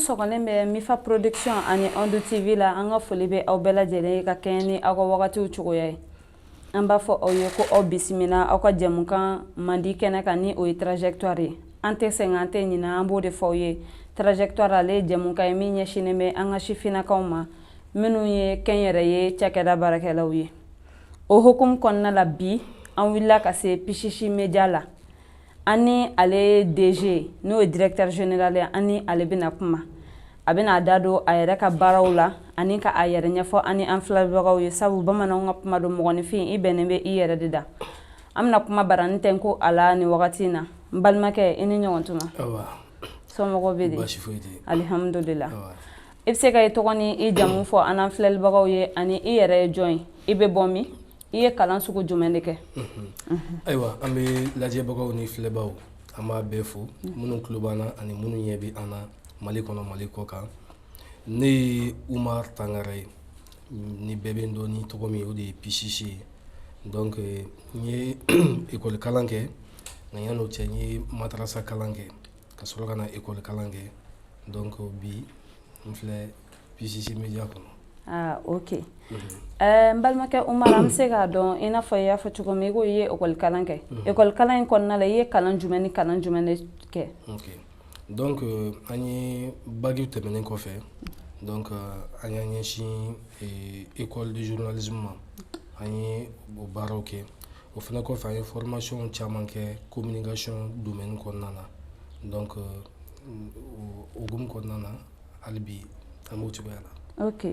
Sɔgɔlen bɛ Mifa Production ani Onde TV la, an ka foli bɛ aw bɛɛ lajɛlen ye ka kɛɲɛ ni aw ka wagatiw cogoya ye. An b'a fɔ aw ye ko aw bisimila aw ka jɛmukan mandi kɛnɛ kan, ni o ye Trajectoire ye. An tɛ sɛgɛn, an tɛ ɲinɛ, an b'o de fɔ aw ye. Trajectoire, ale ye jɛmukan ye min ɲɛsinnen bɛ an ka sifinnakaw ma minnu ye kɛnyɛrɛye cakɛda baarakɛlaw ye. O hukumu kɔnɔna la, bi an wulila ka se Pisisi Media la. An ni ale DG, n'o ye directeur général ye, an ni ale bɛna kuma. A bɛna a da don a yɛrɛ ka baaraw la ani ka a yɛrɛ ɲɛfɔ ani an filɛbagaw ye, sabu bamananw ka kuma don, mɔgɔninfin, i bɛnnen bɛ i yɛrɛ de da. An bɛna kuma barani tɛ ko a la nin wagati in na. N balimakɛ, i ni ɲɔgɔn tuma. Somɔgɔw bɛ di? Alihamudulila. I bɛ se ka i tɔgɔ ni i jamu fɔ an n'an filɛlibagaw ye, ani i yɛrɛ ye jɔn ye, i bɛ bɔ min, i ye kalan sugu jumɛn de kɛ? Ayiwa, an bɛ lajɛbagaw ni filɛbaw, an b'a bɛɛ fo, minnu tulo b'an na ani minnu ɲɛ bɛ an na Mali kɔnɔ, Mali kɔ kan. Ne ye Umar Tangara ye, ni bɛɛ bɛ n dɔn ni tɔgɔ min ye, o de ye Pisisi ye. Donc n ye école kalan kɛ, nka yan'o cɛ, n ye madarasa kalan kɛ ka sɔrɔ ka na école kalan kɛ. Donc bi n filɛ Pisisi Media kɔnɔ. Ah, ok. N balimakɛ Umar, an bɛ se k'a dɔn, i n'a fɔ i y'a fɔ cogo min, i ko i ye école kalan kɛ. École kalan in kɔnɔna la, i ye kalan jumɛn ni kalan jumɛn de kɛ? Ok, donc an ye bac tɛmɛnen kɔfɛ, donc an y'an ɲɛsin école de journalisme ma. An ye o baaraw kɛ. O fana kɔfɛ, an ye formation caman kɛ communication domaine kɔnɔna na. Donc o hukumu kɔnɔna na, hali bi an b'o cogoya la. Ok,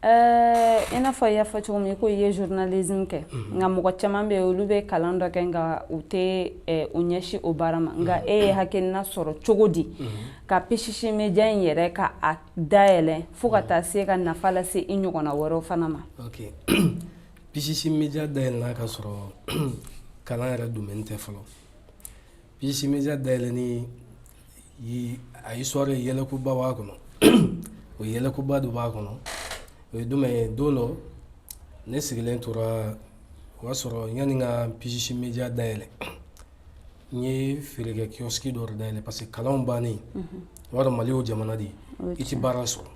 i n'a fɔ i y'a fɔ cogo min ko i ye journalisme kɛ, nka mɔgɔ caman bɛ yen, olu bɛ kalan dɔ kɛ, nka u tɛ u ɲɛsin o baara ma. Nka e ye hakilina sɔrɔ cogo di ka Pisisi Media in yɛrɛ ka a dayɛlɛ fo ka taa se ka nafa lase i ɲɔgɔnna wɛrɛw fana ma? Ok, Pisisi Media dayɛlɛnna ka sɔrɔ kalan yɛrɛ domaine tɛ fɔlɔ. Pisisi Media dayɛlɛnni, a histoire, yɛlɛkoba b'a kɔnɔ. O yɛlɛkoba dɔ b'a kɔnɔ, o ye jumɛn ye? Don dɔ, ne sigilen tora, o y'a sɔrɔ yanni n ka Pisisi Media dayɛlɛ, n ye feerekɛ kiosque dɔ de dayɛlɛ, parce que kalanw bannen, i b'a dɔn Mali y'o jamana de ye, i tɛ baara sɔrɔ,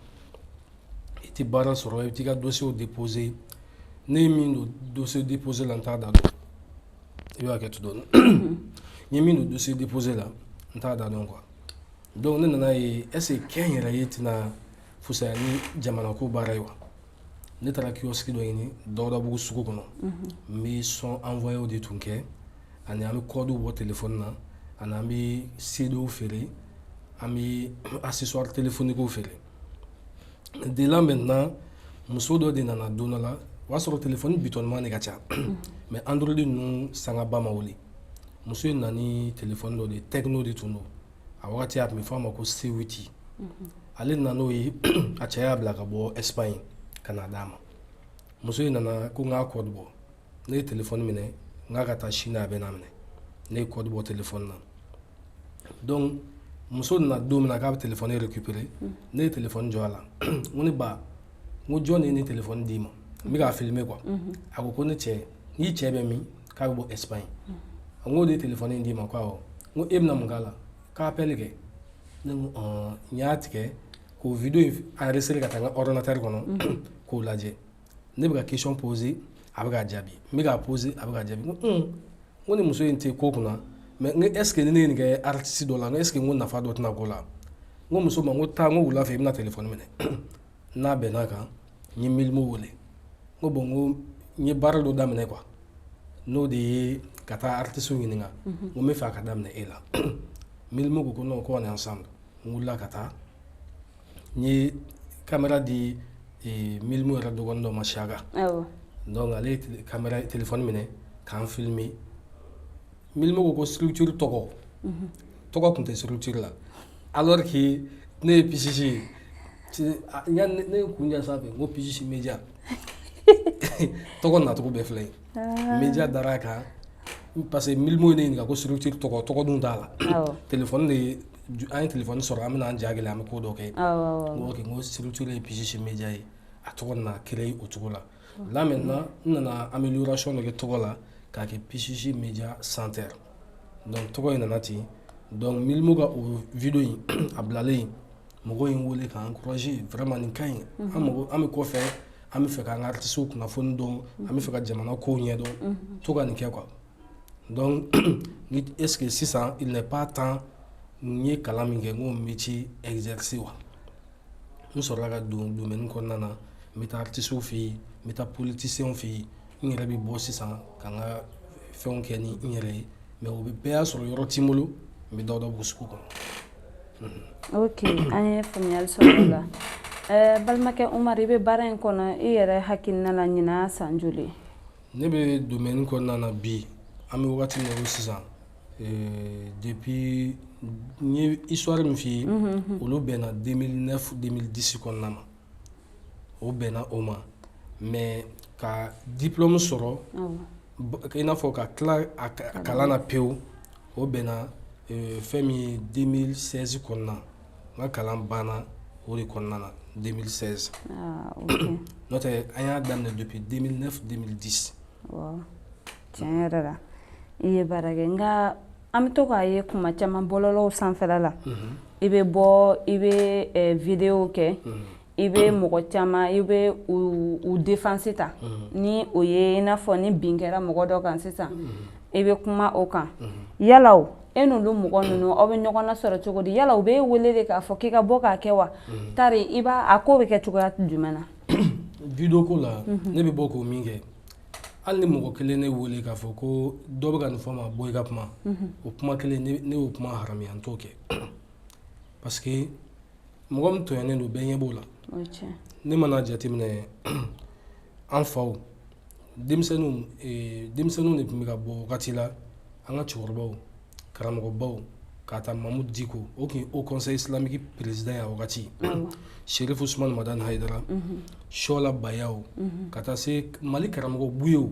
i tɛ baara sɔrɔ. I bɛ t'i ka dossier déposer. Ne ye min don dossier déposer la, n t'a da dɔn. I b'a kɛ to dɔɔni. N ye min don dossier déposer la, n t'a da dɔn quoi. Donc ne nana ye, est ce que kɛnyɛrɛye tɛna fisaya ni jamana ko baara ye wa? Ne taara kiosque dɔ ɲini Dawudabugu sugu kɔnɔ. N bɛ son envoyé de tun kɛ, ani an bɛ code bɔ téléphone na, ani an bɛ CD feere, an bɛ accessoire téléphonique feere. De là maintenant, muso dɔ de nana don dɔ la. O y'a sɔrɔ téléphone bitɔnman de ka ca, mais Android ninnu sangaba ma wuli. Muso in nana ni téléphone dɔ de ye, Tecno de tun don. A wagati, a tun bɛ fɔ a ma ko C8. Ale nana n'o ye, a cɛ y'a bila ka bɔ Espagne ka na d'a ma. Muso in nana ko n k'a code bɔ. Ne ye téléphone minɛ, n k'a ka taa sini, a bɛ n'a minɛ. Ne ye code bɔ téléphone na. Donc muso nana don min na k'a bɛ téléphone récupérer, ne ye téléphone jɔ a la. N ko ne ba, n ko jɔn de ye nin téléphone d'i ma? N bɛ k'a filmer quoi. A ko ko ne cɛ, n'i cɛ bɛ min? K'a bɛ bɔ Espagne. N k'o de ye téléphone in d'i ma? Ko awɔ. N ko e bɛna mun k'a la? K'a appel kɛ. Ne ko ɔn. N y'a tigɛ k'o vidéo in enregistrer ka taa n ka ordinateur kɔnɔ k'o lajɛ. Ne bɛ ka question poser, a bɛ k'a jaabi. N bɛ k'a poser, a bɛ k'a jaabi. N ko n ko ni muso in tɛ ko kunna, mais n ko est ce que ni ne ye nin kɛ artiste dɔ la, n ko est ce que n ko nafa dɔ tɛna k'o la? N ko muso ma, n ko taa, n ko wula fɛ i bɛna téléphone minɛ. N'a bɛnn'a kan, n ye Milimo wele. N ko bon, n ko n ye baara dɔ daminɛ quoi, n'o de ye ka taa artiste ɲininka. N ko n bɛ fɛ a ka daminɛ e la. Milimo ko ko non, ko on est ensemble. N wulila ka taa, n ye caméra di Milimo yɛrɛ dɔgɔnin dɔ ma, Siaka. Donc ale ye caméra, téléphone minɛ k'an filmer. Milimo ko ko structure tɔgɔ, tɔgɔ tun tɛ structure la, alors que ne ye Pisisi ye. Ne ye kun jan sanfɛ, n ko Pisisi Media tɔgɔ nacogo bɛɛ filɛ ye. Media dara a kan parce que Milimo ye ne ɲininka ko structure tɔgɔ, tɔgɔ dun t'a la. Téléphone de, an ye téléphone sɔrɔ, an bɛna an ja gɛlɛya, an bɛ ko dɔ kɛ. N ko ok, n ko structure ye Pisisi Media ye. A tɔgɔ nana créer o cogo la. Là maintenant, n nana amélioration dɔ kɛ tɔgɔ la k'a kɛ Pisisi Media Center. Donc tɔgɔ in nana ten. Donc Milimo ka o vidéo in a bilalen Mɔgɔw ye n wele k'an encourager, vraiment nin ka ɲi, an mago, an bɛ kɔfɛ, an bɛ fɛ k'an ka artistes kunnafoni dɔn, an bɛ fɛ ka jamana kow ɲɛdɔn, to ka nin kɛ quoi. Donc est ce que sisan il n'est pas temps, n ye kalan min kɛ, n k'o métier exercer wa? N sɔrɔla ka don domaine kɔnɔna na. N bɛ taa artistes fɛ yen, n bɛ taa politiciens fɛ yen, n yɛrɛ bɛ bɔ sisan ka n ka fɛnw kɛ ni n yɛrɛ ye. Mais o bɛɛ y'a sɔrɔ yɔrɔ ti n bolo, n bɛ Dawudabugu sugu kɔnɔ. Ok, an ye faamuyali sɔrɔ o la. Balimakɛ Umar, i bɛ baara in kɔnɔ, i yɛrɛ hakilina la, ɲinan san joli? Ne bɛ domaine kɔnɔna na bi, an bɛ wagati min na ko sisan, depuis n ye histoire min f'i ye, olu bɛnna 2009 2010 kɔnɔna ma, o bɛnna o ma. Mais ka diplôme sɔrɔ, i n'a fɔ ka tila a kalan na pewu, o bɛnna fɛn min ye 2016 kɔnɔna. N ka kalan banna o de kɔnɔna na, 2016. N'o tɛ, an y'a daminɛ depuis 2009 2010. Tiɲɛ yɛrɛ la, i ye baara kɛ. Nka an bɛ to k'a ye kuma caman bɔlɔlɔw sanfɛla la, i bɛ bɔ, i bɛ vidéo kɛ, i bɛ mɔgɔ caman, i bɛ u défense ta, ni o ye i n'a fɔ ni bin kɛra mɔgɔ dɔ kan sisan, i bɛ kuma o kan. Yala o e n'olu mɔgɔ ninnu, aw bɛ ɲɔgɔn nasɔrɔ cogo di? Yala u bɛ e wele de k'a fɔ k'i ka bɔ k'a kɛ wa? Tari i b'a a ko bɛ kɛ cogoya jumɛn na? Vidéo ko la, ne bɛ bɔ k'o min kɛ, hali ni mɔgɔ kelen ne wele k'a fɔ ko dɔ bɛ ka nin fɔ n ma, bɔ i ka kuma, o kuma kelen, ne y'o kuma haramuya, n t'o kɛ, parce que mɔgɔ min tɔɲɔnen don, bɛɛ ɲɛ b'o la. Ne mana jateminɛ, an faw, denmisɛnninw, denmisɛnninw de tun bɛ ka bɔ wagati la, an ka cɛkɔrɔbaw, karamɔgɔbaw, k'a ta Mamudu Diko, o tun ye Haut Conseil islamique président ye a wagati, Chérif Ousmane Madani Hayidara, Sɔla Bayaw, ka taa se Mali karamɔgɔ Buyew,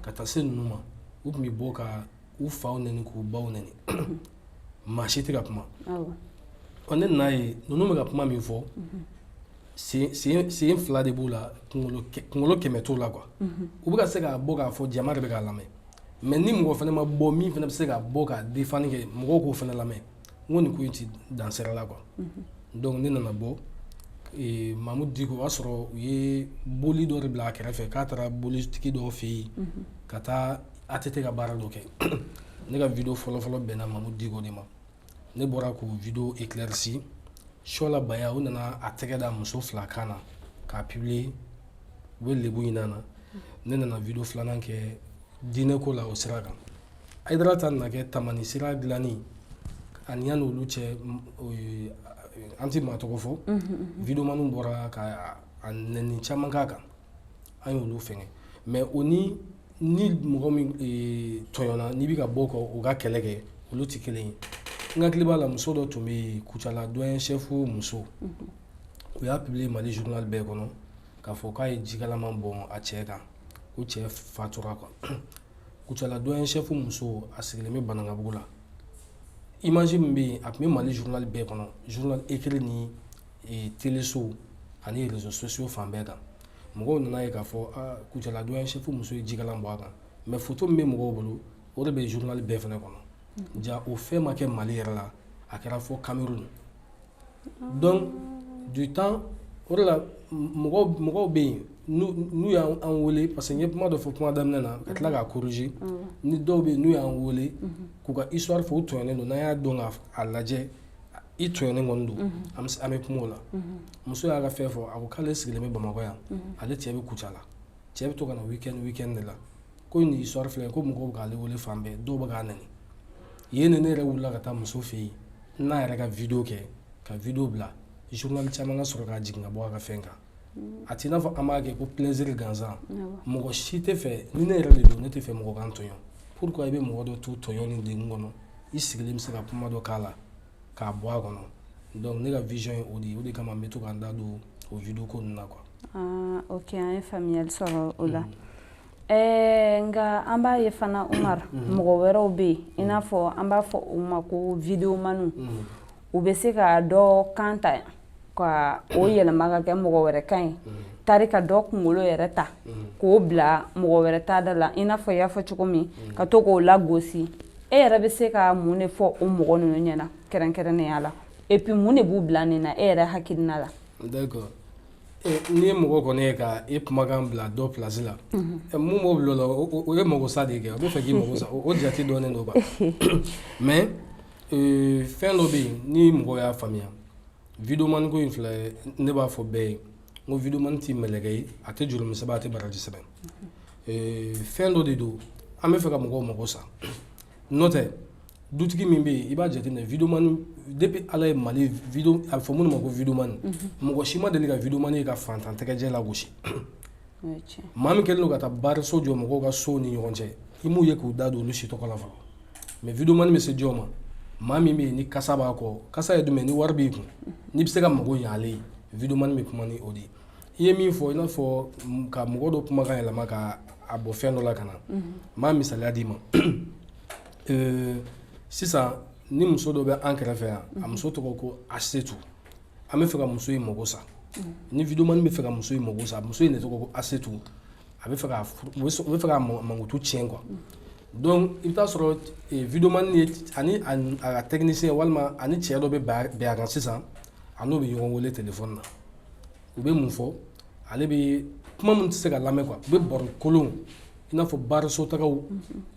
ka taa se ninnu ma, u tun bɛ bɔ ka u faw nɛni, k'u baw nɛni, maa si tɛ ka kuma. Ɔ, ne nana ye ninnu bɛ ka kuma min fɔ, sen fila de b'u la, kunkolo 100 t'u la quoi. U bɛ ka se k'a bɔ k'a fɔ, jama de bɛ k'a lamɛn. Mais ni mɔgɔ fana ma bɔ min fana bɛ se ka bɔ ka défendre kɛ, mɔgɔw k'o fana lamɛn. N ko nin ko in ti dan sira la quoi. Donc ne nana bɔ. Mamudu Diko, o y'a sɔrɔ u ye boli dɔ de bila a kɛrɛfɛ k'a taara bolitigi dɔw fɛ yen ka taa ATT ka baara dɔ kɛ. Ne ka vidéo fɔlɔ-fɔlɔ bɛnna Mamudu Diko de ma. Ne bɔra k'o vidéo éclairci. Sɔla Baya, u nana a tɛgɛ da muso fila kan na k'a publier, u bɛ lebu ɲini a na. Ne nana vidéo filanan kɛ diinɛ ko la o sira kan. Hayidara ta nana kɛ tamani sira dilanni ani yanni olu cɛ, an tɛ maa tɔgɔ fɔ, videomaniw bɔra ka a nɛni caman k'a kan, an y'olu fɛngɛ. Mais o ni mɔgɔ min tɔɲɔna, n'i bɛ ka bɔ o ka kɛlɛ kɛ, olu tɛ kelen ye. N hakili b'a la, muso dɔ tun bɛ yen, Kucala doyen chef muso, u y'a publier Mali journal bɛɛ kɔnɔ k'a fɔ k'a ye jikalaman bɔn a cɛ kan, ko cɛ fatura quoi. Kucala doyen chef muso, a sigilen bɛ Banankabugu la. Image min bɛ yen, a tun bɛ Mali journal bɛɛ kɔnɔ, journal écrit ni téléso ani réseaux sociaux fan bɛɛ kan. Mɔgɔw nana ye k'a fɔ aa, Kucala doyen chef muso ye jikalan bɔn a kan. Mais photo min bɛ mɔgɔw bolo, o de bɛ journal bɛɛ fana kɔnɔ. Ja o fɛn ma kɛ Mali yɛrɛ la, a kɛra fɔ Cameroun. Donc du temps o de la, mɔgɔw bɛ yen, n'u y'an wele, parce que n ye kuma dɔ fɔ kuma daminɛ na ka tila k'a corriger, ni dɔw bɛ yen n'u y'an wele k'u ka histoire fɔ, u tɔɲɔnen don, n'an y'a dɔn k'a lajɛ, i tɔɲɔnen kɔni don, an bɛ kuma o la. Muso y'a ka fɛn fɔ, a ko k'ale sigilen bɛ Bamakɔ yan, ale cɛ bɛ Kucala, cɛ bɛ to ka na week-end week-end de la, ko nin histoire filɛ, ko mɔgɔw bɛ k'ale wele fan bɛɛ, dɔw bɛ k'a nɛni yen. Ne yɛrɛ wulila ka taa muso fɛ yen, n'a yɛrɛ ka vidéo kɛ, ka vidéo bila journal caman ka sɔrɔ k'a jigin ka bɔ a ka fɛn kan. A t'i n'a fɔ an b'a kɛ ko plaisir gansan. Mɔgɔ si tɛ fɛ, ni ne yɛrɛ de don, ne tɛ fɛ mɔgɔ k'an tɔɲɔ. Pourquoi i bɛ mɔgɔ dɔ to tɔɲɔ ni degun kɔnɔ, i sigilen bɛ se ka kuma dɔ k'a la k'a bɔ a kɔnɔ? Donc ne ka vision ye o de ye, o de kama n bɛ to ka n da don o vidéo ko ninnu na quoi. Ah ok, an ye faamuyali sɔrɔ o la. Nka an b'a ye fana, Umar, mɔgɔ wɛrɛw bɛ yen, i n'a fɔ an b'a fɔ u ma ko videomaniw, u bɛ se ka dɔ kan ta ka o yɛlɛma ka kɛ mɔgɔ wɛrɛ kan ye, tari ka dɔ kunkolo yɛrɛ ta k'o bila mɔgɔ wɛrɛ ta da la, i n'a fɔ i y'a fɔ cogo min, ka to k'o lagosi. E yɛrɛ bɛ se ka mun de fɔ o mɔgɔ ninnu ɲɛna kɛrɛnkɛrɛnnenya la? Et puis mun de b'u bila nin na, e yɛrɛ hakilina la? D'accord. N'i ye mɔgɔ kɔni ye ka e kumakan bila dɔ place la, mun b'o bila o la, o ye magosa de kɛ, o bɛ fɛ k'i mago sa, o jate dɔnnen don quoi. Mais fɛn dɔ bɛ yen, ni mɔgɔ y'a faamuya, videoman ko in filɛ, ne b'a fɔ bɛɛ ye n ko videoman tɛ mɛlɛkɛ ye, a tɛ jurumi sɛbɛn, a tɛ baraji sɛbɛn. Fɛn dɔ de don, an bɛ fɛ ka mɔgɔw mago sa. N'o tɛ, dutigi min bɛ yen, i b'a jateminɛ, videoman, depuis Ala ye Mali vidéo, a bɛ fɔ minnu ma ko videoman, mɔgɔ si ma deli ka videoman ye ka fantan tɛgɛjɛ lagosi. Maa min kɛlen don ka taa baaraso jɔ mɔgɔw ka sow ni ɲɔgɔn cɛ, i m'u ye k'u da don olu si tɔgɔ la fɔlɔ. Mais videoman bɛ se jɔn ma? Maa min bɛ yen ni kasa b'a kɔ. Kasa ye jumɛn? Ni wari b'i kun, n'i bɛ se ka mago ɲɛ ale ye, videoman bɛ kuma ni o de ye. I ye min fɔ, i n'a fɔ ka mɔgɔ dɔ kumakan yɛlɛma ka a bɔ fɛn dɔ la ka na, n b'a misaliya d'i ma. Sisan ni muso dɔ bɛ an kɛrɛfɛ yan, a muso tɔgɔ ko Asetu, an bɛ fɛ ka muso in mago sa. Ni videoman bɛ fɛ ka muso in mago sa, muso in de tɔgɔ ko Asetu, a bɛ fɛ ka u bɛ fɛ ka mankutu tiɲɛ quoi. Donc i bɛ taa sɔrɔ videoman ye ani a ka technicien walima ani cɛ dɔ bɛ bɛn a kan sisan, a n'o bɛ ɲɔgɔn wele téléphone na. U bɛ mun fɔ? Ale bɛ kuma min tɛ se ka lamɛn quoi. U bɛ baro kolon, i n'a fɔ baarasotagaw,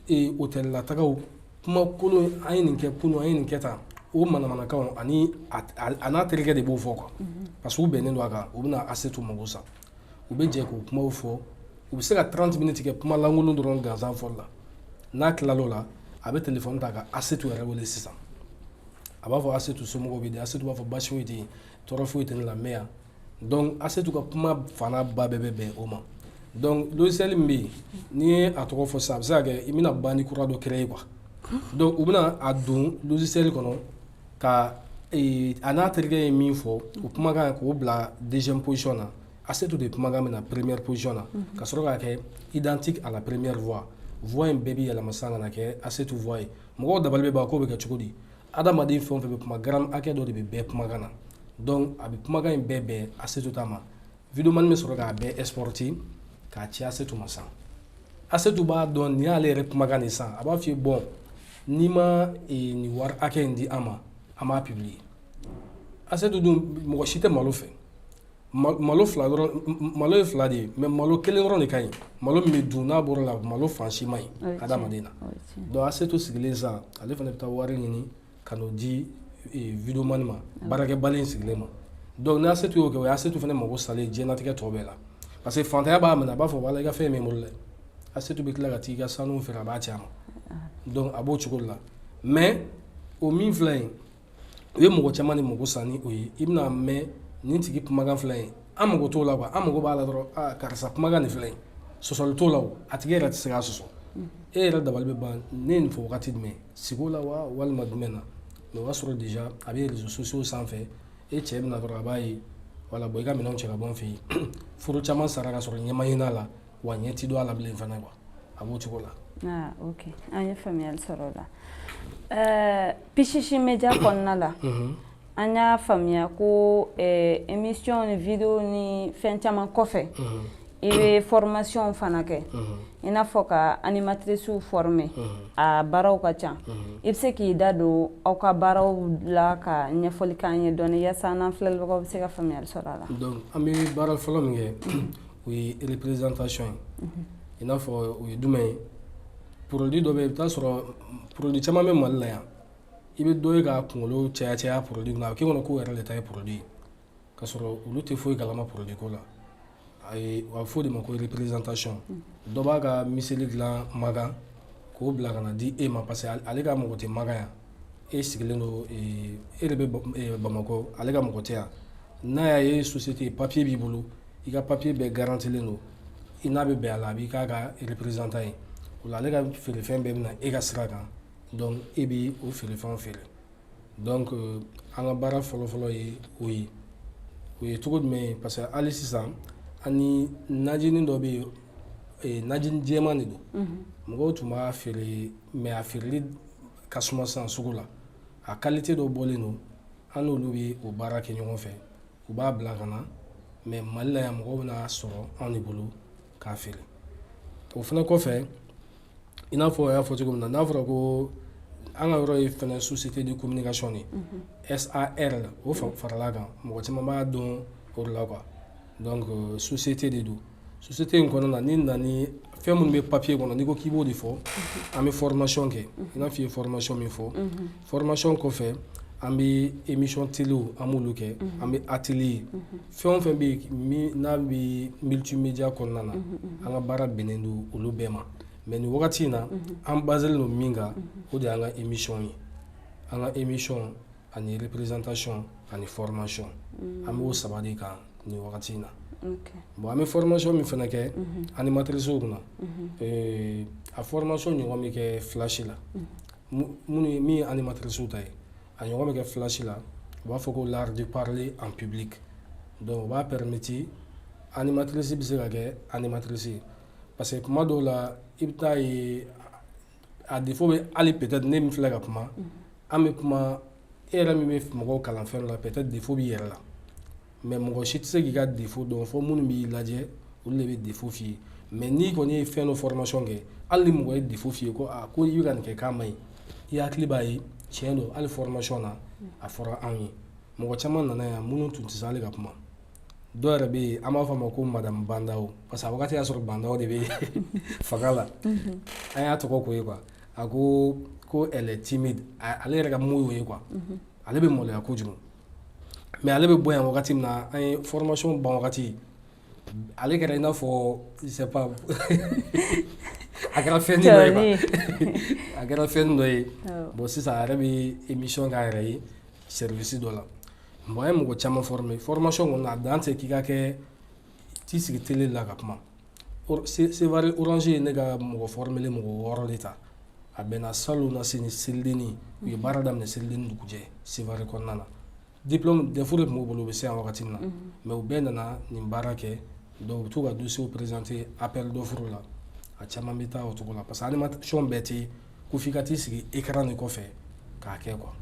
hôtel latagaw, kuma kolon, an ye nin kɛ kunun, an ye nin kɛ tan, o manamanakanw, ani a n'a terikɛ de b'o fɔ quoi. Parce que u bɛnnen don a kan, u bɛna Asetu mago sa. U bɛ jɛ k'o kumaw fɔ, u bɛ se ka 30 minutes kɛ kuma lankolon dɔrɔn gansan fɔli la. N'a tilal'o la, a bɛ téléphone ta ka Asetu yɛrɛ wele sisan. A b'a fɔ: Asetu, somɔgɔw bɛ di? Asetu b'a fɔ: basi foyi tɛ yen, tɔɔrɔ foyi tɛ ne la, n bɛ yan. Donc Asetu ka kuma fana ba bɛɛ bɛ bɛn o ma. Donc logiciel min bɛ yen, n'i ye a tɔgɔ fɔ sisan, a bɛ se ka kɛ i bɛna bandi kura dɔ créer quoi. Donc u bɛna a don logiciel kɔnɔ ka a n'a terikɛ ye min fɔ, o kumakan, k'o bila deuxième position na. Asetu de kumakan bɛ na première position na, ka sɔrɔ k'a kɛ identique à la première voix. Voix in bɛɛ bɛ yɛlɛma sisan ka na kɛ Asetu voix ye. Mɔgɔw dabali bɛ ban k'o bɛ kɛ cogo di? Adamaden fɛn o fɛn bɛ kuma, gramme hakɛ dɔ de bɛ bɛɛ kumakan na. Donc a bɛ kumakan in bɛɛ bɛn Asetu ta ma. Videoman bɛ sɔrɔ k'a bɛɛ exporter k'a ci Asetu ma. Sisan Asetu b'a dɔn nin y'ale yɛrɛ kumakan de. Sisan a b'a f'i ye: bon, n'i ma nin wari hakɛ in di an ma, an b'a publier. Asetu dun, mɔgɔ si tɛ malo fɛ. Malo fila dɔrɔn, malo ye fila de ye, mais malo kelen dɔrɔn de ka ɲi. Malo min bɛ dun, n'a bɔra la, malo fan si man ɲi adamaden na. Donc Asetu sigilen sisan, ale fana bɛ taa wari ɲini ka n'o di videoman ma, baarakɛbali in sigilen ma. Donc ni Asetu y'o kɛ, o ye Asetu fana mago salen diɲɛlatigɛ tɔ bɛɛ la, parce que fantanya b'a minɛ. A b'a fɔ: wala, i ka fɛn min bolo dɛ. Asetu bɛ tila ka t'i ka sanu feere, a b'a ci a ma. Donc a b'o cogo de la. Mais o min filɛ yen, o ye mɔgɔ caman de mago sa ni o ye. I bɛna mɛn nin tigi kumakan filɛ yen, an mago t'o la quoi. An mago b'a la dɔrɔn, aa, karisa kumakan nin filɛ yen, sɔsɔli t'o la. O a tigi yɛrɛ tɛ se k'a sɔsɔ. E yɛrɛ dabali bɛ ban: ne ye nin fɔ wagati jumɛn sigi la wa, walima jumɛn na? Mais o y'a sɔrɔ déjà a bɛ réseaux sociaux sanfɛ. E cɛ bɛna dɔrɔn, a b'a ye: wala, bon, i ka minɛnw cɛ ka bɔ n fɛ yen. Furu caman sara ka sɔrɔ ɲɛ ma ɲin'a la, wa ɲɛ ti don a la bilen fana quoi. A b'o cogo la. Ah, ok, an ye faamuyali sɔrɔ o la. Pisisi Media kɔnɔna la, an y'a faamuya ko émission ni vidéo ni fɛn caman kɔfɛ, i bɛ formation fana kɛ, i n'a fɔ ka animatrices former. A baaraw ka ca. I bɛ se k'i da don aw ka baaraw la ka ɲɛfɔli k'an ye dɔɔni, yaasa an filɛlibagaw bɛ se ka faamuyali sɔrɔ a la? Donc an bɛ baara fɔlɔ min kɛ, o ye représentation ye. I n'a fɔ o ye jumɛn ye? Produit dɔ bɛ yen, i bɛ taa sɔrɔ produit caman bɛ Mali la yan. I bɛ dɔ ye ka kunkolo caya caya produit kunna, a bɛ k'e kɔnɔ k'o yɛrɛ de ta ye produit ye, ka sɔrɔ olu tɛ foyi kalama produit ko la. A ye, a bɛ fɔ o de ma ko représentation. Dɔ b'a ka miseli dilan Makan k'o bila ka na di e ma, parce que ale ka mɔgɔ tɛ Makan yan. E sigilen don, e de bɛ Bamakɔ, ale ka mɔgɔ tɛ yan. N'a y'a ye société papier b'i bolo, i ka papier bɛɛ garantilen don, i n'a bɛ bɛn a la, a b'i k'a ka représentant ye. O la, ale ka feerefɛn bɛɛ bɛ na e ka sira kan. Donc e bɛ o feerefɛnw feere. Donc an ka baara fɔlɔ-fɔlɔ ye o ye. O ye cogo jumɛn ye? Parce que hali sisan, ani najini dɔ bɛ yen, najini jɛman de don, mɔgɔw tun b'a feere, mais a feereli ka suma sisan sugu la. A qualité dɔ bɔlen don, an n'olu bɛ o baara kɛ ɲɔgɔn fɛ. U b'a bila ka na, mais Mali la yan, mɔgɔw bɛna sɔrɔ anw de bolo k'a feere. O fana kɔfɛ, i n'a fɔ a y'a fɔ cogo min na, n'a fɔra ko An ka yɔrɔ ye fɛnɛ société de communication de ye, SARL o farala kan, mɔgɔ caman b'a dɔn o de la quoi. Donc société de don. Société in kɔnɔna na, n'i nana ni fɛn minnu bɛ papier kɔnɔ, n'i ko k'i b'o de fɔ, an bɛ formation kɛ. I n'a fɔ i ye formation min fɔ, formation kɔfɛ, an bɛ émission télé, an b'olu kɛ, an bɛ atelier, fɛn o fɛn bɛ yen min n'a bɛ multimédia kɔnɔna na, an ka baara bɛnnen don olu bɛɛ ma. Mais nin wagati in na, an basé don min kan, o de y'an ka émission ye. An ka émission ani représentation ani formation, an b'o saba de kan nin wagati in na. Bon, an bɛ formation min fana kɛ animatrices kunna, a formation ɲɔgɔn bɛ kɛ flash la. Minnu ye min ye animatrices ta ye, a ɲɔgɔn bɛ kɛ flash la, u b'a fɔ ko l'art de parler en public. Donc o b'a permettre animatrice bɛ se ka kɛ animatrice ye, parce que kuma dɔw la, i bɛ taa ye a défaut bɛ hali peut-être ne min filɛ ka kuma, an bɛ kuma, e yɛrɛ min bɛ mɔgɔw kalan fɛn dɔ la, peut-être défaut b'i yɛrɛ la, mais mɔgɔ si tɛ se k'i ka défaut dɔn fo minnu b'i lajɛ, olu de bɛ défaut f'i ye. Mais n'i kɔni ye fɛn dɔ formation kɛ, hali ni mɔgɔ ye défaut f'i ye ko aa, ko i bɛ ka nin kɛ k'a man ɲi, i hakili b'a ye tiɲɛ don. Hali formation na, a fɔra anw ye, mɔgɔ caman nana yan minnu tun tɛ se hali ka kuma. Dɔw yɛrɛ bɛ yen, an b'a fɔ a ma ko madame Bandaw, parce que a wagati y'a sɔrɔ Bandaw de bɛ fanga la. An y'a tɔgɔ k'o ye quoi. A ko ko elle est timide, ale yɛrɛ ka mot y'o ye quoi, ale bɛ maloya kojugu. Mais ale bɛ bɔ yan wagati min na, an ye formation ban wagati, ale kɛra i n'a fɔ, je sais pas, a kɛra fɛn dɔ ye quoi, a kɛra fɛn dɔ ye. Bon, sisan a yɛrɛ bɛ émission k'a yɛrɛ ye service dɔ la. Bon, an ye mɔgɔ caman former. Formation kɔni, a dan tɛ k'i ka kɛ t'i sigi télé la ka kuma. Sevare Orange ye ne ka mɔgɔ former mɔgɔ 6 de ta. A bɛnna salon na sini selidenni, u ye baara daminɛ selidenni dugujɛ Sevare kɔnɔna na. Diplôme DEF de tun b'u bolo, u bɛ se yan wagati min na, mais u bɛɛ nana nin baara kɛ. Donc u bɛ t'u ka dossier présenter appel d'offre la, a caman bɛ taa o cogo la, parce que animation bɛɛ tɛ ko f'i ka t'i sigi écran de kɔfɛ k'a kɛ quoi.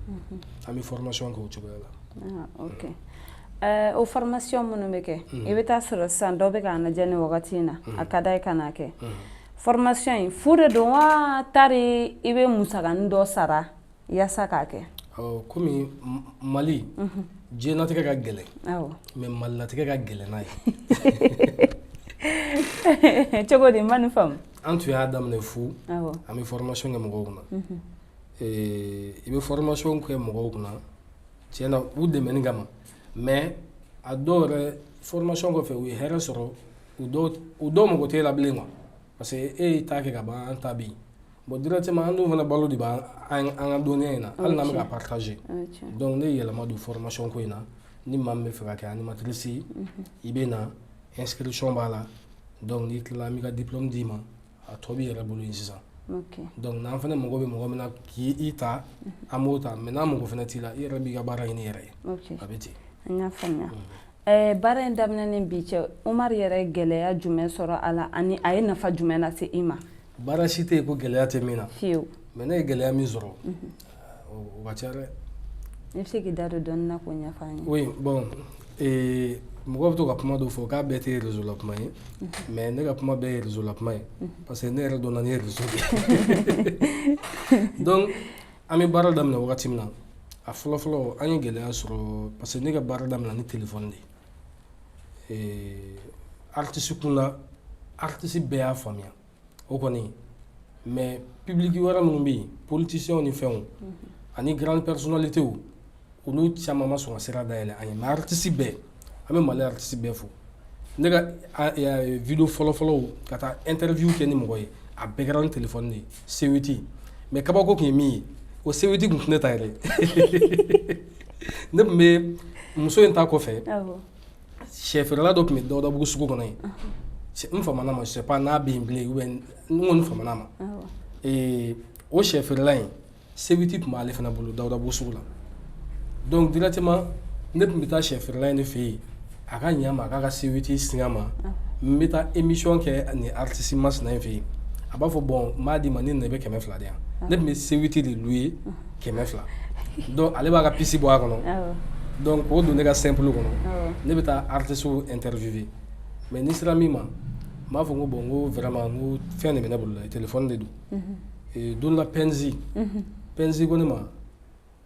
An bɛ formation kɛ o cogoya la. Ah, ok. O formation minnu bɛ kɛ, i bɛ taa sɔrɔ sisan dɔw bɛ k'a lajɛ nin wagati in na, a ka d'a ye ka n'a kɛ formation in, fu de don wa tari i bɛ musakanin dɔ sara yaasa k'a kɛ? Komi Mali diɲɛlatigɛ ka gɛlɛn, mais Malilatigɛ ka gɛlɛn n'a ye. Cogo di? N ma nin faamu. An tun y'a daminɛ fu. An bɛ formation kɛ mɔgɔw kunna. I bɛ formation kɛ mɔgɔw kunna tiɲɛ na, u dɛmɛni kama, mais a dɔw yɛrɛ, formation kɔfɛ, u ye hɛrɛ sɔrɔ, u dɔw mago t'e la bilen quoi, parce que e y'i ta kɛ ka ban, an ta bɛ yen. Bon, directement an dun fana balo de b'an an ka dɔnniya in na, hali n'an bɛ ka partager. Donc ne ye yɛlɛma don formation ko in na. Ni maa min bɛ fɛ ka kɛ animatrice ye, i bɛ na, inscription b'a la. Donc n'i tilala, an b'i ka diplôme d'i ma, a tɔ b'i yɛrɛ bolo yen sisan. Donc n'an fana mago bɛ mɔgɔ min na k'i ta, an b'o ta, mais n'a mago fana t'i la, i yɛrɛ b'i ka baara ɲini i yɛrɛ ye, a bɛ ten. N y'a faamuya. Baara in daminɛ ni bi cɛ, Umaru yɛrɛ ye gɛlɛya jumɛn sɔrɔ a la, ani a ye nafa jumɛn lase i ma? Baara si tɛ yen ko gɛlɛya tɛ min na. Fiyewu. Mais ne ye gɛlɛya min sɔrɔ, o ka ca dɛ. I bɛ se k'i da don dɔɔnin na k'o ɲɛfɔ an ye? Oui, bon, mɔgɔw bɛ to ka kuma dɔ fɔ k'a bɛɛ tɛ réseau la kuma ye, mais ne ka kuma bɛɛ ye réseau la kuma ye, parce que ne yɛrɛ dɔnna ni réseau de ye. Donc an bɛ baara daminɛ wagati min na, a fɔlɔ fɔlɔ, an ye gɛlɛya sɔrɔ, parce que ne ka baara daminɛ ni téléphone de ye. Artiste kunda, artiste bɛɛ y'a faamuya o kɔni, mais public wɛrɛ minnu bɛ yen, politiciens ni fɛnw ani grande personnalités, olu caman ma sɔn ka sira dayɛlɛ an ye. Mais artiste bɛɛ, an bɛ Mali artiste bɛɛ fo. Ne ka vidéo fɔlɔ fɔlɔw ka taa interview kɛ ni mɔgɔ ye, a bɛɛ kɛra ni téléphone de ye, C8. Mais kabako tun ye min ye, o C8 tun tɛ ne ta yɛrɛ. Ne tun bɛ muso in ta kɔfɛ, sɛ feerela dɔ tun bɛ Dawudabugu sugu kɔnɔ yen. N famana ma, je sais pas n'a bɛ yen bilen ou bien, n kɔni famana ma. O sɛ feerela in, C8 tun b'ale fana bolo Dawudabugu sugu la. Donc directement ne tun bɛ taa sɛ feerela in de fɛ yen, a ka ɲa ma, a k'a ka C8 singa ma, n bɛ taa émission kɛ nin artiste masina in fɛ yen. A b'a fɔ: bon, n b'a d'i ma, ni nana, i bɛ 200 di yan. Ne tun bɛ C8 de louer 200. Donc ale b'a ka puce bɔ a kɔnɔ, donc k'o don ne ka simple kɔnɔ, ne bɛ taa artiste interviewer. Mais ni sera min ma, n b'a fɔ ko bon, n ko vraiment, n ko fɛn de bɛ ne bolo la, téléphone de don. Don dɔ la, Penzi Penzi ko ne ma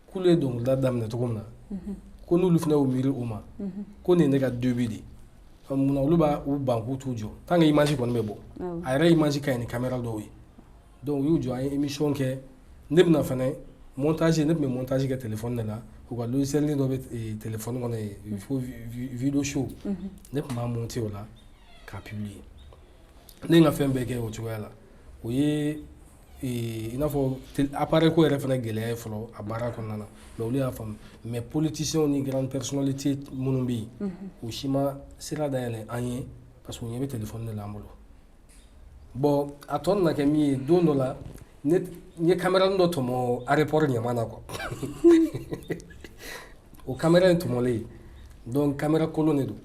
k'olu ye dɔnkilida daminɛ cogo min na, ko n'olu fana y'u miiri o ma, ko nin ye ne ka début de ye. Munna olu b'a u ban k'u t'u jɔ tant que image kɔni bɛ bɔ? A yɛrɛ image ka ɲi ni caméra dɔw ye. Donc u y'u jɔ, an ye émission kɛ. Ne bɛna fana montage, ne tun bɛ montage kɛ téléphone de la. U ka logiciel dɔ bɛ téléphone kɔnɔ yen, il faut vidéo show, ne tun b'a monter o la k'a publier. Ne ye n ka fɛn bɛɛ kɛ o cogoya la. O ye i n'a fɔ appareil ko yɛrɛ fana gɛlɛya ye fɔlɔ a baara kɔnɔna na, mais olu y'a faamu. Mais politiciens ni grande personnalité minnu bɛ yen, u si ma sira dayɛlɛ an ye, parce que u ɲɛ bɛ téléphone de la an bolo. Bon, a tɔ nana kɛ min ye, don dɔ la, ne n ye caméra dɔ tɔmɔ aéroport ɲama na quoi. O caméra in tɔmɔlen, donc caméra kolon de don.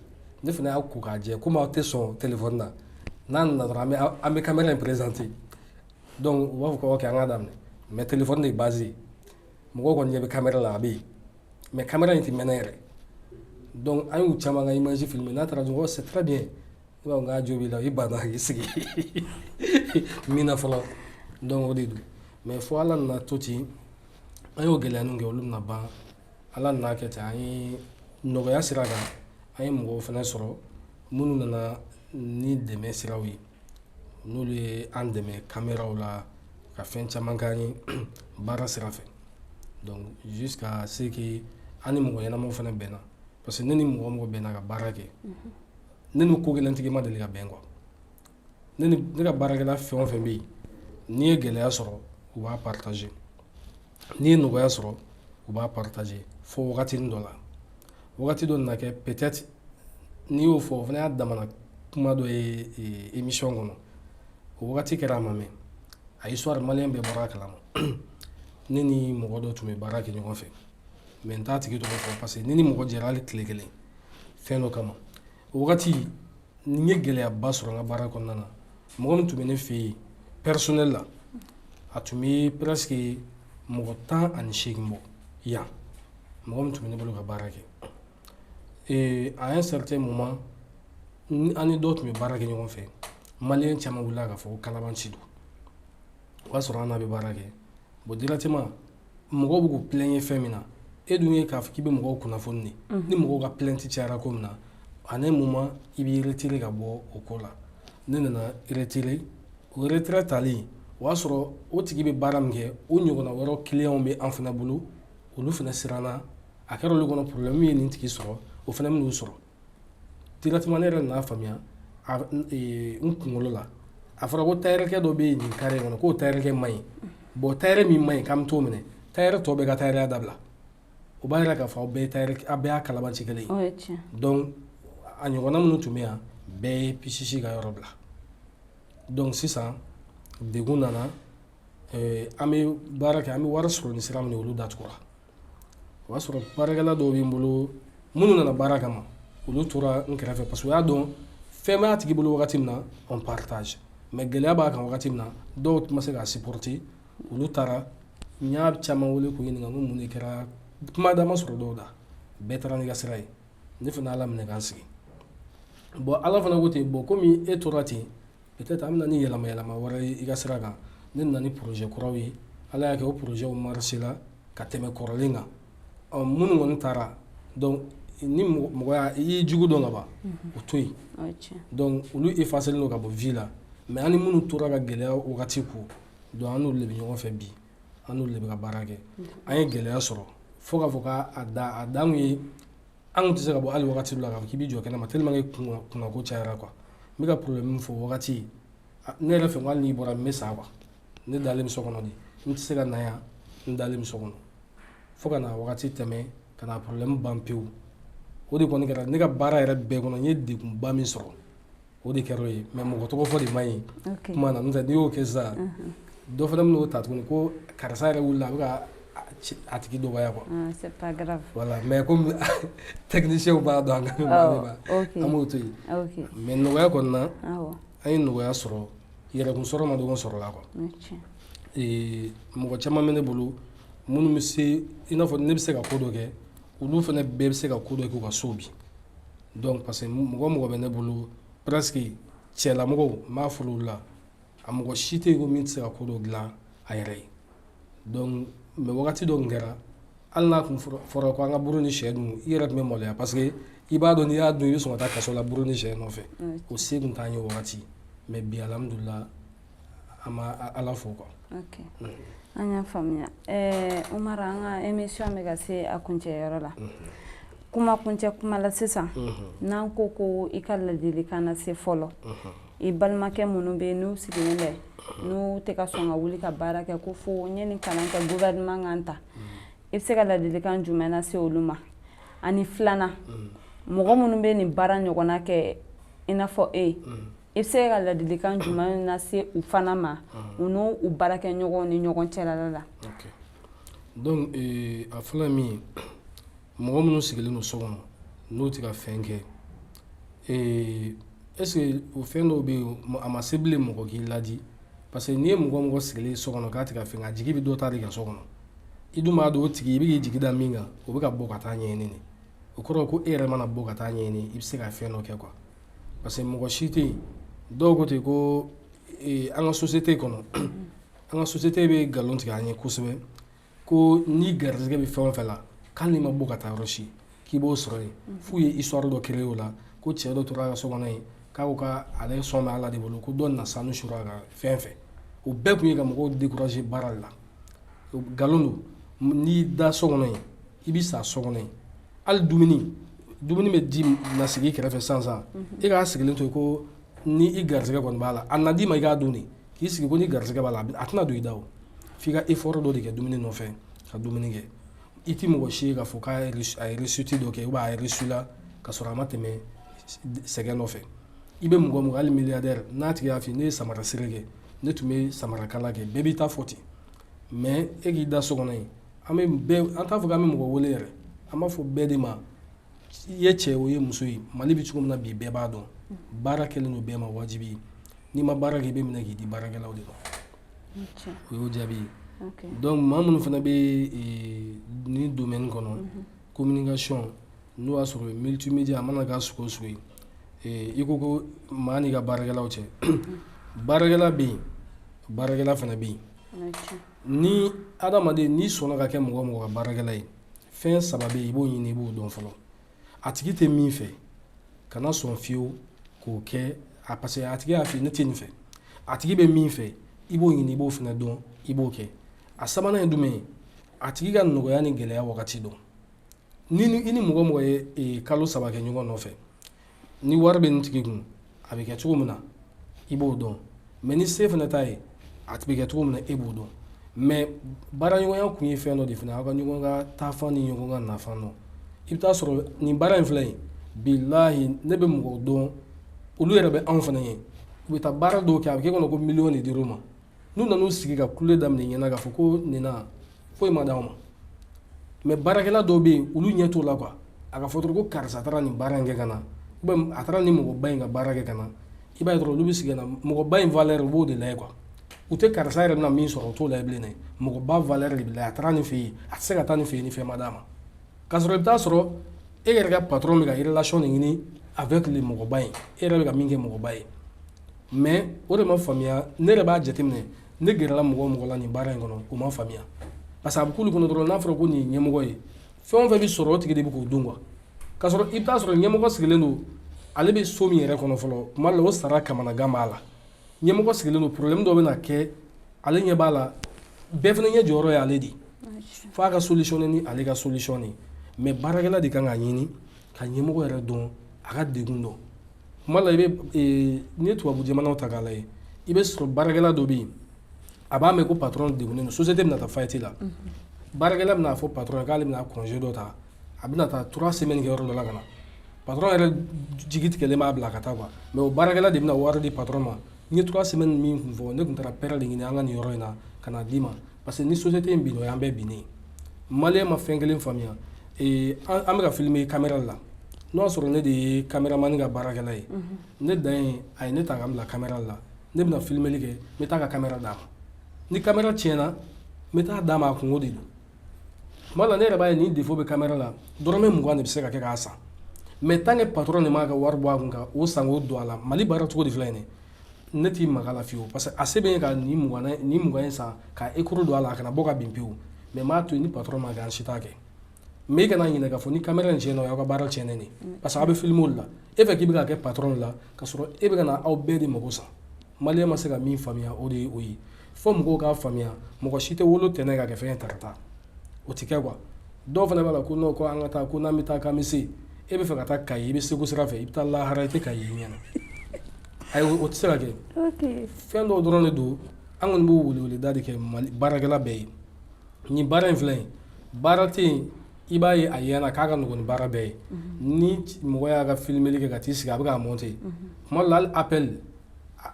Ne fana y'a ko k'a jɛ, komi aw tɛ sɔn téléphone na, n'a nana dɔrɔn, an bɛ caméra in présenter. Donc u b'a fɔ ko ok, an k'a daminɛ. Mais téléphone de ye base ye, mɔgɔw kɔni ɲɛ bɛ caméra la, a bɛ yen, mais caméra in tɛ mɛnɛ yɛrɛ. Donc an y'u caman ka image filmer. N'a taara dɔrɔn, c'est très bien, i b'a fɔ k'a jo b'i la, i banna k'i sigi min na fɔlɔ. Donc o de don. Mais fo Ala nana to ten, an y'o gɛlɛya kɛ, olu bɛna ban. Ala nana kɛ ten, an ye nɔgɔya sira kan, an ye mɔgɔw fana sɔrɔ minnu nana ni dɛmɛ siraw ye, n'olu ye an dɛmɛ caméraw la, ka fɛn caman k'an ye baara sira fɛ. Donc jusqu'à ce que an ni mɔgɔ ɲɛnamaw fana bɛnna, parce que ne ni mɔgɔ mɔgɔ bɛnna ka baara kɛ, ne ni ko gɛlɛntigi ma deli ka bɛn quoi. Ne ni ne ka baarakɛla fɛn o fɛn bɛ yen, n'i ye gɛlɛya sɔrɔ, u b'a partager, n'i ye nɔgɔya sɔrɔ, u b'a partager, fo wagatinin dɔ la. Wagati dɔ nana kɛ, peut-être n'i y'o fɔ, o fana y'a damana kuma dɔ ye émission kɔnɔ. O wagati kɛra, a ma mɛn, a histoire malien bɛɛ bɔra a kalama. Ne ni mɔgɔ dɔ tun bɛ baara kɛ ɲɔgɔn fɛ, mais n t'a tigi tɔgɔ fɔ, parce que ni ni mɔgɔ jɛra hali tile kelen fɛn dɔ kama, o wagati n ye gɛlɛyaba sɔrɔ n ka baara kɔnɔna na. Mɔgɔ min tun bɛ ne fɛ yen personnel la, a tun bɛ presque mɔgɔ 18 bɔ yan, mɔgɔ min tun bɛ ne bolo ka baara kɛ. Et à un certain moment, an ni dɔw tun bɛ baara kɛ ɲɔgɔn fɛ, malien caman wulila k'a fɔ ko kalabanci don. O y'a sɔrɔ an n'a bɛ baara kɛ. Bon, directement mɔgɔw bɛ k'u plaindre fɛn min na, e dun ye k'a fɔ k'i bɛ mɔgɔw kunnafoni de, ni mɔgɔw ka plainte cayara ko min na, à un moment i b'i retirer ka bɔ o ko la. Ne nana retirer. O retrait talen, o y'a sɔrɔ o tigi bɛ baara min kɛ, o ɲɔgɔnna wɛrɛw clients bɛ an fana bolo. Olu fana siranna, a kɛra olu kɔnɔ problème min ye nin tigi sɔrɔ, o fana bɛn'u sɔrɔ directement. Ne yɛrɛ nana faamuya n kunkolo la, a fɔra ko tailleur dɔ bɛ yen nin carré kɔnɔ, k'o tailleur man ɲi. Bon, tailleur min man ɲi, k'an bɛ t'o minɛ, tailleur tɔ bɛɛ ka tailleur dabila. O b'a yira k'a fɔ aw bɛɛ ye tailleur, aw bɛɛ y'a kalabanci kelen ye. Donc a ɲɔgɔnna minnu tun bɛ yan, bɛɛ ye PCC ka yɔrɔ bila. Donc sisan degun nana, an bɛ baara kɛ, an bɛ wari sɔrɔ ni sira min ye, olu datugura. O y'a sɔrɔ baarakɛla dɔw bɛ n bolo minnu nana baara kama, olu tora n kɛrɛfɛ, parce que u y'a dɔn fɛn b'a tigi bolo wagati min na, on partage, mais gɛlɛya b'a kan wagati min na, dɔw tun ma se k'a supporter, olu taara. N y'a caman wele k'u ɲininka ko mun de kɛra, kuma da ma sɔrɔ dɔw da, bɛɛ taara n'i ka sira ye. Ne fana Ala minɛ k'an sigi. Bon, Ala fana ko ten, bon, komi e tora ten, peut-être an bɛna ni yɛlɛma yɛlɛma wɛrɛ ye i ka sira kan. Ne nana ni projet kuraw ye, Ala y'a kɛ o projet marché la ka tɛmɛ kɔrɔlen kan. Ɔ, minnu kɔni taara, donc ni mɔgɔ y'a i y'i jugu dɔn ka ban, o to yen. Donc olu effacé don ka bɔ vie la. Mais an ni minnu tora ka gɛlɛya wagati ko, donc an n'olu de bɛ ɲɔgɔn fɛ bi, an n'olu de bɛ ka baara kɛ. An ye gɛlɛya sɔrɔ fo k'a fɔ k'a da a dan kun ye, an kun tɛ se ka bɔ hali wagati dɔ la k'a fɔ k'i b'i jɔ kɛnɛma, tellement que kunnako cayara quoi. N bɛ ka problème min fɔ wagati, ne yɛrɛ fɛ, ko hali n'i bɔra, n bɛ sa quoi. Ne dalen bɛ so kɔnɔ de, n tɛ se ka na yan, n dalen bɛ so kɔnɔ fo ka na wagati tɛmɛ, ka na problème ban pewu. O de kɔni kɛra ne ka baara yɛrɛ bɛɛ kɔnɔ, n ye degunba min sɔrɔ, o de kɛra o ye. Mais mɔgɔ tɔgɔ fɔ de man ɲi kuma na, n'o tɛ n'i y'o kɛ sisan, dɔ fana bɛn'o ta tuguni ko karisa yɛrɛ wulila, a bɛ ka a tigi dɔgɔya quoi. C'est pas grave. Voilà, mais comme technicien b'a dɔn an ka an b'o to yen. Mais nɔgɔya kɔni na, an ye nɔgɔya sɔrɔ, yɛrɛkun sɔrɔ ma dɔgɔ sɔrɔ la quoi. Mɔgɔ caman bɛ ne bolo minnu bɛ se, i n'a fɔ ne bɛ se ka ko dɔ kɛ, olu fana bɛɛ bɛ se ka ko dɔ k'u ka so bi. Donc parce que mɔgɔ mɔgɔ bɛ ne bolo, presque cɛlamɔgɔw, n b'a fɔ olu la, a mɔgɔ si tɛ yen ko min tɛ se ka ko dɔ dilan a yɛrɛ ye. Donc Mais wagati dɔ tun kɛra, hali n'a tun fɔra ko an ka buru ni sɛ dun, i yɛrɛ tun bɛ maloya, parce que i b'a dɔn n'i y'a dun, i bɛ sɔn ka taa kaso la buru ni sɛ nɔfɛ. O se tun t'an ye o wagati, mais bi, alhamdulila, an b'a Ala fo quoi. Ok, an y'a faamuya. Umar, an ka émission bɛ ka se a kuncɛyɔrɔ la. Kuma kuncɛ kuma la sisan, n'an ko ko i ka ladilikan lase fɔlɔ i balimakɛ minnu bɛ yen, n'u sigilen bɛ, n'u tɛ ka sɔn ka wuli ka baara kɛ, ko fo n ye nin kalan kɛ, gouvernement k'an ta, i bɛ se ka ladilikan jumɛn lase olu ma? Ani filanan, mɔgɔ minnu bɛ nin baara ɲɔgɔnna kɛ i n'a fɔ e, i bɛ se ka ladilikan jumɛn lase u fana ma, u n'u u baarakɛɲɔgɔnw ni ɲɔgɔn cɛla la? Ok, donc a fɔlɔ ye min ye, mɔgɔ minnu sigilen don so kɔnɔ, n'u tɛ ka fɛn kɛ, est ce que o fɛn dɔw bɛ yen, a ma se bilen mɔgɔ k'i ladi, parce que n'i ye mɔgɔ mɔgɔ sigilen so kɔnɔ k'a tɛ ka fɛn kɛ, a jigi bɛ dɔ ta de kan so kɔnɔ. I dun b'a dɔn, o tigi, i bɛ k'i jigi da min kan, o bɛ ka bɔ ka taa ɲɛɲini de. O kɔrɔ ko e yɛrɛ mana bɔ ka taa ɲɛɲini, i bɛ se ka fɛn dɔ kɛ quoi, parce que mɔgɔ si tɛ yen. Dɔw ko ten ko an ka société kɔnɔ, an ka société bɛ nkalon tigɛ an ye kosɛbɛ, ko ni garijɛgɛ bɛ fɛn o fɛn la, k'ale n'i ma bɔ ka taa yɔrɔ si, k'i b'o sɔrɔ yen. F'u ye histoire dɔ créer o la, ko cɛ dɔ tora a ka so kɔnɔ yen, k'a ko k'ale sɔn bɛ Ala de bolo, ko dɔ nana sanu suru a ka fɛn fɛ. O bɛɛ tun ye ka mɔgɔw décourager baara de la. Nkalon don. N'i da so kɔnɔ yen, i bɛ sa so kɔnɔ yen. Hali dumuni, dumuni bɛ di na sigi i kɛrɛfɛ sisan sisan, e k'a sigilen to yen ko ni i garijɛgɛ kɔni b'a la, a na d'i ma, i k'a dun de. K'i sigi ko ni garijɛgɛ b'a la, a tɛna don i da. O f'i ka effort dɔ de kɛ dumuni nɔfɛ ka dumuni kɛ. I ti mɔgɔ si ye k'a fɔ k'a ye réussite dɔ kɛ ou bien a ye réussi la ka sɔrɔ a ma tɛmɛ sɛgɛn nɔfɛ. I bɛ mɔgɔ mɔgɔ, hali milliardaire, n'a tigi y'a f'i ye ne ye samara sere kɛ, ne tun bɛ samarakala kɛ, bɛɛ b'i ta fɔ ten. Mais e k'i da so kɔnɔ yen, an bɛ bɛɛ, an t'a fɔ k'an bɛ mɔgɔ wele yɛrɛ, an b'a fɔ bɛɛ de ma, i ye cɛ o, i ye muso ye, Mali bɛ cogo min na bi, bɛɛ b'a dɔn baara kɛlen don bɛɛ ma wajibi ye. N'i ma baara kɛ, i bɛ minɛ k'i di baarakɛlaw de ma. O y'o jaabi ye. Donc maa minnu fana bɛ nin domaine kɔnɔ, communication, n'o y'a sɔrɔ multimédia, a mana k'a sugu o sugu ye, i ko ko maa n'i ka baarakɛlaw cɛ, baarakɛla bɛ yen, baarakɛla fana bɛ yen. Ni adamaden n'i sɔnna ka kɛ mɔgɔ mɔgɔ ka baarakɛla ye, fɛn saba bɛ yen, i b'o ɲini, i b'o dɔn fɔlɔ. A tigi tɛ min fɛ, kana sɔn fiyewu k'o kɛ a, parce que a tigi y'a f'i ye ne tɛ nin fɛ. A tigi bɛ min fɛ, i b'o ɲini, i b'o fana dɔn, i b'o kɛ. A sabanan ye jumɛn ye? A tigi ka nɔgɔya ni gɛlɛya wagati dɔn. Ni i ni mɔgɔ mɔgɔ ye kalo 3 kɛ ɲɔgɔn nɔfɛ, ni wari bɛ nin tigi kun, a bɛ kɛ cogo min na, i b'o dɔn. Mais ni se fana t'a ye, a bɛ kɛ cogo min na, e b'o dɔn. Mais baaraɲɔgɔnya kun ye fɛn dɔ de fana, aw ka ɲɔgɔn ka taafan ni ɲɔgɔn ka nafan dɔn. I bɛ taa sɔrɔ nin baara in filɛ nin, bilahi, ne bɛ mɔgɔw dɔn, olu yɛrɛ bɛ anw fana ye, u bɛ taa baara dɔw kɛ, a bɛ k'e kɔnɔ ko miliyɔn de dir'u ma. N'u nan'u sigi ka kule daminɛ ɲɛna k'a fɔ ko nin na foyi ma d'anw ma. Mais baarakɛla dɔw bɛ yen, olu ɲɛ t'o la quoi. A ka fɔ dɔrɔn ko karisa taara nin baara in kɛ ka na, ou bien a taara nin mɔgɔba in ka baara kɛ ka na, i b'a ye dɔrɔn olu bɛ sigi ka na mɔgɔba in valeur, u b'o de lajɛ quoi. U tɛ karisa yɛrɛ bɛna min sɔrɔ, u t'o lajɛ bilen dɛ, mɔgɔba valeur de bɛ lajɛ. A taara nin fɛ yen, a tɛ se ka taa nin fɛ yen ni fɛn ma d'a ma. K'a sɔrɔ i bɛ taa sɔrɔ e yɛrɛ ka patron bɛ ka relation de ɲini avec le mɔgɔba in, e yɛrɛ bɛ ka min kɛ mɔgɔba ye. Mais o de ma faamuya. Ne yɛrɛ b'a jateminɛ, ne gɛrɛla mɔgɔ o mɔgɔ la nin baara in kɔnɔ, o ma faamuya, parce que a bɛ k'olu kɔnɔ dɔrɔn n'a fɔra ko nin ye ɲɛmɔgɔ ye, fɛn o fɛn bɛ sɔrɔ, o tigi de bɛ k'o dun quoi. K'a sɔrɔ i bɛ taa sɔrɔ ɲɛmɔgɔ sigilen don, ale bɛ so min yɛrɛ kɔnɔ fɔlɔ, tuma dɔ la o sara kamanagan b'a la. Ɲɛmɔgɔ sigilen don, problème dɔ bɛ na kɛ, ale ɲɛ b'a la, bɛɛ fana ɲɛ jɔyɔrɔ ye ale de, f'a ka solutionner ni ale ka solution de. Mais baarakɛla de kan k'a ɲini ka ɲɛmɔgɔ yɛrɛ dɔn, a ka degun dɔn. Tuma la, i bɛ, n'i ye tubabu jamanaw ta k'a lajɛ, i bɛ sɔrɔ baarakɛla dɔ bɛ yen, a b'a mɛn ko patron degunnen don, société bɛna taa faillite la, baarakɛla bɛna fɔ patron ye k'ale bɛna congé dɔ ta, a bɛna taa 3 semaines kɛ yɔrɔ dɔ la ka na. Patron yɛrɛ jigi tigɛlen b'a bila ka taa quoi. Mais o baarakɛla de bɛna wari di patron ma: n ye 3 semaines min kun fɔ, ne tun taara pɛrɛ de ɲini an ka nin yɔrɔ in na ka na d'i ma, parce que ni société in binna, o y'an bɛɛ binnen ye. Malien ma fɛn kelen faamuya. An bɛ ka filmer caméra la, n'o y'a sɔrɔ ne de ye caméraman ka baarakɛla ye, ne dan ye a ye ne ta ka n bila caméra la, ne bɛna filmeli kɛ, n bɛ taa ka caméra d'a ma. Ni caméra tiɲɛna, n bɛ taa d'a ma, a kungo de don. Tuma la, ne yɛrɛ b'a ye nin défaut bɛ caméra la, dɔrɔmɛ 20 de bɛ se ka kɛ k'a san. Mais tant que patron de m'a ka wari bɔ a kun ka o san k'o don a la, Mali baara cogo de filɛ nin ye, ne t'i maga la fiyewu, parce que a se bɛ n ye ka nin 20 nin 20 in san ka écrou don a la, a kana bɔ ka bin pewu. Mais n b'a to yen, ni patron m'a kɛ, an si t'a kɛ. Mais i kana ɲinɛ k'a fɔ ni caméra in tiɲɛna, o y'aw ka baara tiɲɛnen de ye, parce que aw bɛ filmer o de la. E fɛ k'i bɛ ka kɛ patron de la, ka sɔrɔ e bɛ ka na aw bɛɛ de mago sa. Malien ma se ka min faamuya, o de ye o ye. Fo mɔgɔw k'a faamuya, mɔgɔ si tɛ wolo tɛnɛ ka kɛ fɛn ye tarata, o tɛ kɛ quoi. Dɔw fana b'a la ko non, ko an ka taa, ko n'an bɛ taa k'an bɛ se. E bɛ fɛ ka taa Kayi, i bɛ Segu sira fɛ, i bɛ taa lahara, i tɛ Kayi ye ɲɛ na. Ayi, o tɛ se ka kɛ. Fɛn dɔw dɔrɔn de don. An kɔni b'o weleweleda de kɛ Mali baarakɛla bɛɛ ye. Nin baara in filɛ nin, baara tɛ yen i b'a ye a ɲɛna k'a ka nɔgɔn ni baara bɛɛ ye. Ni mɔgɔ y'a ka filmeli kɛ ka t'i sigi, a bɛ k'a monter, tuma dɔ la hali appel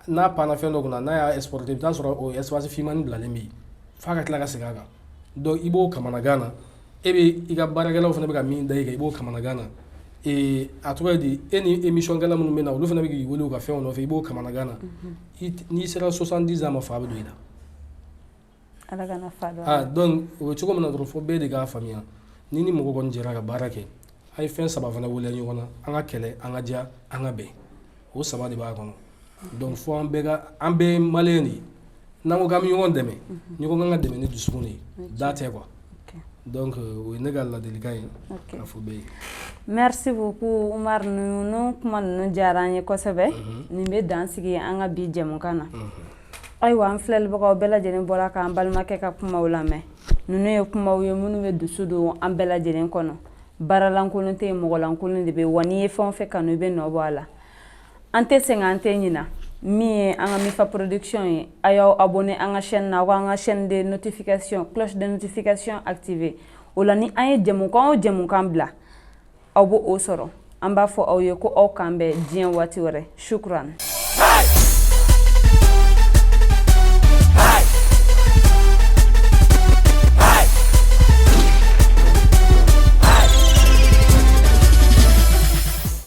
n'a panna fɛn dɔ kunna, n'a y'a exporter, i bɛ taa sɔrɔ o espace finmani bilalen bɛ yen f'a ka tila ka segin a kan. Donc i b'o kamanagan na, e bɛ i ka baarakɛlaw fana bɛ ka min da i kan, i b'o kamanagan na. A tɔgɔ ye di, e ni émission kɛla minnu bɛ na, olu fana bɛ k'i wele u ka fɛnw nɔfɛ, i b'o kamanagan na. N'i sera 70 ans ma, fa bɛ don i la. Ala kana fa don. Ah, donc o bɛ cogo min na dɔrɔn, fo bɛɛ de k'a faamuya, ni mɔgɔ kɔni jɛra ka baara kɛ, a ye fɛn saba fana wele ɲɔgɔn na: an ka kɛlɛ, an ka diya, an ka bɛn. O saba de b'a kɔnɔ. Donc fo an bɛɛ ka, an bɛɛ ye malien de ye. N'an ko k'an bɛ ɲɔgɔn dɛmɛ, ɲɔgɔn kan ka dɛmɛ ni dusukun de ye, da tɛ quoi. Donc o ye ne ka ladilikan ye k'a fɔ bɛɛ ye. Merci beaucoup Umar. Ninnu kuma ninnu diyara an ye kosɛbɛ. Nin bɛ dan sigi an ka bi jɛmukan na. Ayiwa, an filɛlibagaw bɛɛ lajɛlen bɔra k'an balimakɛ ka kumaw lamɛn. Ninnu ye kumaw ye minnu bɛ dusu don an bɛɛ lajɛlen kɔnɔ. Baaralankolon tɛ yen, mɔgɔlankolon de bɛ yen wa. N'i ye fɛn o fɛn kanu, i bɛ nɔ bɔ a la. An tɛ sɛgɛn, an tɛ ɲina. Min ye an ka Mifa Production ye, a y'aw abonné an ka chaîne na, aw k'an ka chaîne de notification, cloche de notification activé. O la, ni an ye jɛmukan o jɛmukan bila, aw b'o o sɔrɔ. An b'a fɔ aw ye ko aw k'an bɛn diɲɛ waati wɛrɛ. Shukran.